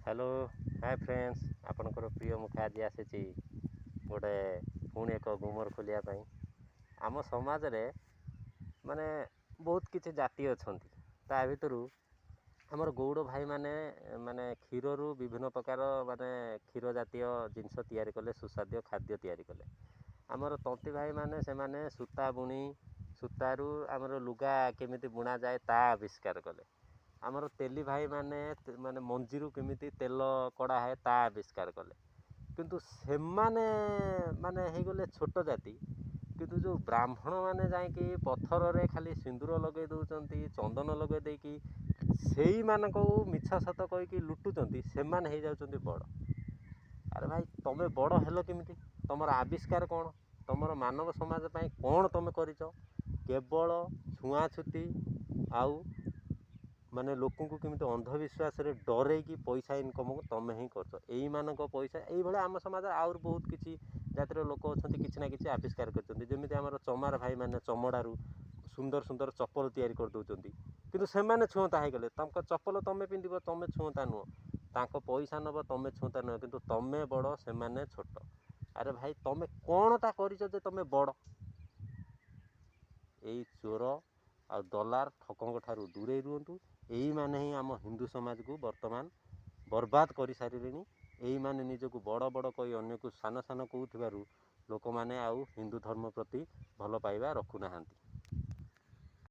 Hello, ହାଏ friends, ଆପଣଙ୍କର ପ୍ରିୟ ମୁଖା ଆଜି ଆସିଛି ଗୋଟେ ପୁଣି ଏକ ଗୁମର ଖୋଲିବା ପାଇଁ। ଆମ ସମାଜରେ ମାନେ ବହୁତ କିଛି ଜାତି ଅଛନ୍ତି। ତା ଭିତରୁ ଆମର ଗଉଡ଼ ଭାଇମାନେ ମାନେ କ୍ଷୀରରୁ ବିଭିନ୍ନ ପ୍ରକାର ମାନେ କ୍ଷୀର ଜାତୀୟ ଜିନିଷ ତିଆରି କଲେ, ସୁସ୍ୱାଦ୍ୟ ଖାଦ୍ୟ ତିଆରି କଲେ। ଆମର ତନ୍ତୀ ଭାଇମାନେ ସେମାନେ ସୂତା ବୁଣି ସୂତାରୁ ଆମର ଲୁଗା କେମିତି ବୁଣାଯାଏ ତା ଆବିଷ୍କାର କଲେ। ଆମର ତେଲି ଭାଇମାନେ ମାନେ ମଞ୍ଜିରୁ କେମିତି ତେଲ କଢ଼ା ହୁଏ ତା ଆବିଷ୍କାର କଲେ। କିନ୍ତୁ ସେମାନେ ମାନେ ହେଇଗଲେ ଛୋଟ ଜାତି। କିନ୍ତୁ ଯେଉଁ ବ୍ରାହ୍ମଣମାନେ ଯାଇକି ପଥରରେ ଖାଲି ସିନ୍ଦୁର ଲଗାଇ ଦେଉଛନ୍ତି, ଚନ୍ଦନ ଲଗାଇ ଦେଇକି ସେଇମାନଙ୍କୁ ମିଛ ସତ କହିକି ଲୁଟୁଛନ୍ତି, ସେମାନେ ହେଇଯାଉଛନ୍ତି ବଡ଼। ଆରେ ଭାଇ, ତମେ ବଡ଼ ହେଲ କେମିତି? ତମର ଆବିଷ୍କାର କ'ଣ? ତମର ମାନବ ସମାଜ ପାଇଁ କ'ଣ ତମେ କରିଛ? କେବଳ ଛୁଆଁଛୁତି ଆଉ ମାନେ ଲୋକଙ୍କୁ କେମିତି ଅନ୍ଧବିଶ୍ୱାସରେ ଡରେଇକି ପଇସା ଇନକମ୍ ତମେ ହିଁ କରୁଛ ଏଇମାନଙ୍କ ପଇସା। ଏଇଭଳିଆ ଆମ ସମାଜରେ ଆହୁରି ବହୁତ କିଛି ଜାତିର ଲୋକ ଅଛନ୍ତି, କିଛି ନା କିଛି ଆବିଷ୍କାର କରିଛନ୍ତି। ଯେମିତି ଆମର ଚମାର ଭାଇମାନେ ଚମଡ଼ାରୁ ସୁନ୍ଦର ସୁନ୍ଦର ଚପଲ ତିଆରି କରିଦେଉଛନ୍ତି, କିନ୍ତୁ ସେମାନେ ଛୁଅଁତା ହେଇଗଲେ। ତାଙ୍କ ଚପଲ ତମେ ପିନ୍ଧିବ, ତମେ ଛୁଅଁତା ନୁହଁ। ତାଙ୍କ ପଇସା ନେବ, ତମେ ଛୁଅଁତା ନୁହଁ। କିନ୍ତୁ ତମେ ବଡ଼, ସେମାନେ ଛୋଟ। ଆରେ ଭାଇ, ତମେ କ'ଣଟା କରିଛ ଯେ ତମେ ବଡ଼? ଏଇ ଚୋର ଆଉ ଦଲାର ଠକଙ୍କ ଠାରୁ ଦୂରେଇ ରୁହନ୍ତୁ। ଏଇମାନେ ହିଁ ଆମ ହିନ୍ଦୁ ସମାଜକୁ ବର୍ତ୍ତମାନ ବର୍ବାଦ କରିସାରିଲେଣି। ଏଇମାନେ ନିଜକୁ ବଡ଼ ବଡ଼ କହି ଅନ୍ୟକୁ ସାନ ସାନ କହୁଥିବାରୁ ଲୋକମାନେ ଆଉ ହିନ୍ଦୁ ଧର୍ମ ପ୍ରତି ଭଲ ପାଇବା ରଖୁନାହାନ୍ତି।